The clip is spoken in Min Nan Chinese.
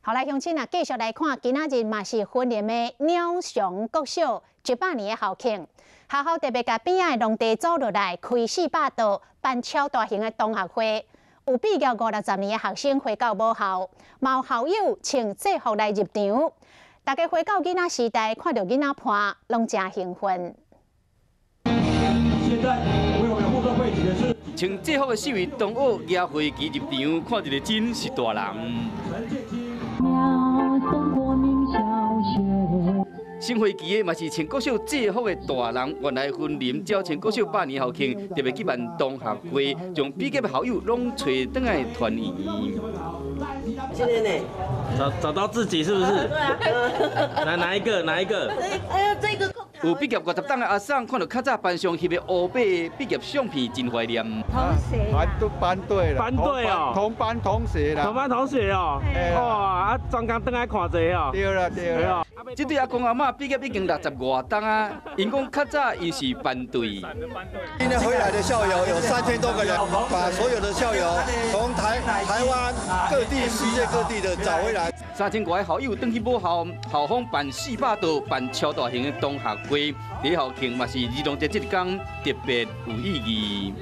好來，鄉親啊，繼續來看，今仔日嘛是雲林的鳥祥國小100年的校慶，學校特別共邊仔的農地租落來，開400桌，辦超大型的同學會。有畢業五六十年的學生回到母校，嘛有校友穿制服來入場。大家回到囡仔時代，看著囡仔伴，攏誠興奮。現在為我們護送會的是穿制服的四位同學舉飛機入場，看一個真是大人。鳥國民小學。升飛機的嘛是穿國小制服的大人，原來雲林鳥泉國小百年校慶，特別舉辦同學會，將畢業的校友攏揣轉來團圓。今天呢？找到自己是不是？對啊。哪一個？哪一個？哎呀，這個。有畢業50冬的阿桑，看到較早班上翕的烏白畢業相片，真懷念。同學。班都班對啦。班對哦。同班同學啦。同班同學哦。哇，啊，專工轉來看這哦。對啦對啦。這對阿公阿嬤畢業已經60外冬啊，𪜶講較早𪜶是班對。今天回來的校友有3000多個人，把所有的校友從台灣各地、世界各地的找回來。3000外個校友轉去母校，校方辦400桌，辦超大型的同學會，佇校慶嘛是兒童節這一天特別有意義。